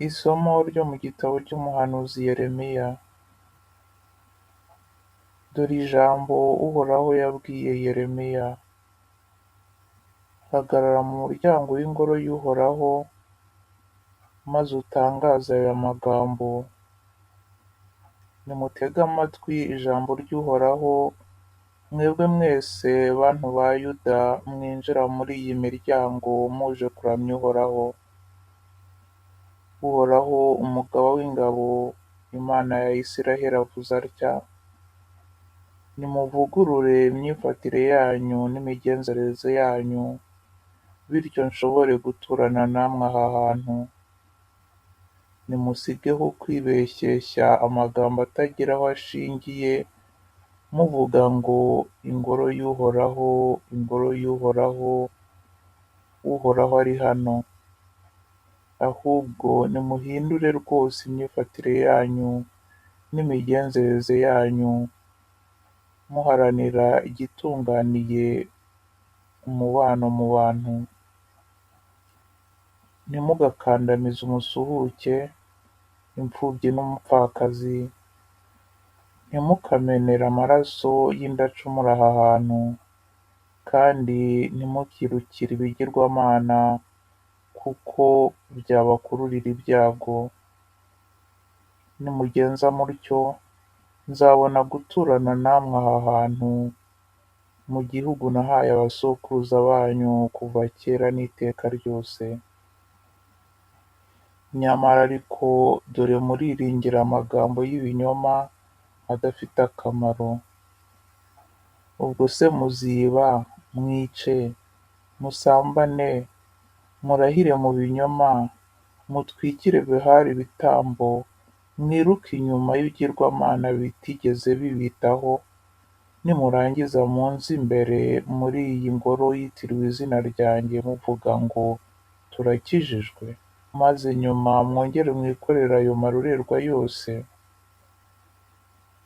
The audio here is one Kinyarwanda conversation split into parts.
Isomo ryo mu gitabo cy'umuhanuzi Yeremiya. Dore ijambo Uhoraho yabwiye Yeremiya: Hagarara mu muryango w'Ingoro y'Uhoraho, maze utangaze aya magambo: Nimutege amatwi ijambo ry'Uhoraho, mwebwe mwese bantu ba Yuda mwinjira muri iyi miryango muje kuramya Uhoraho. Uhoraho Umugaba w'ingabo, Imana ya Israheli avuze atya: Nimuvugurure imyifatire yanyu n'imigenzereze yanyu, bityo nshobore guturana namwe aha hantu. Nimusigeho kwibeshyeshya amagambo atagira aho ashingiye, muvuga ngo Ingoro y'Uhoraho, Ingoro y'Uhoraho, Uhoraho ari hano. Ahubwo nimuhindure rwose imyifatire yanyu n'imigenzereze yanyu, muharanira igitunganiye umubano mu bantu. Ntimugakandamize umusuhuke, imfubyi n'umupfakazi, ntimukamenere amaraso y'indacumura aha hantu, kandi ntimukirukire ibigirwamana kuko byabakururira ibyago. Nimugenza mutyo, nzabona guturana namwe aha hantu, mu gihugu nahaye abasokuruza banyu kuva kera n'iteka ryose. Nyamara ariko dore muriringira amagambo y'ibinyoma adafite akamaro. Ubwo se muziba, mwice, musambane, murahire mu binyoma, mutwikire Behali ibitambo, mwiruke inyuma y'ibigirwamana bitigeze bibitaho, nimurangiza munze imbere muri iyi Ngoro yitiriwe izina ryanjye muvuga ngo Turakijijwe? Maze nyuma mwongere mwikorere ayo marorerwa yose?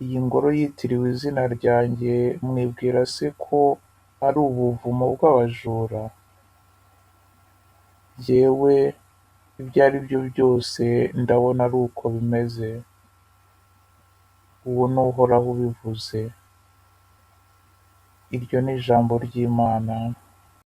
Iyi Ngoro yitiriwe izina ryanjye mwibwira se ko ari ubuvumo bw'abajura? Jyewe ibyo ari byo byose ndabona ari uko bimeze. Uwo ni Uhoraho ubivuze. Iryo ni ijambo ry'Imana.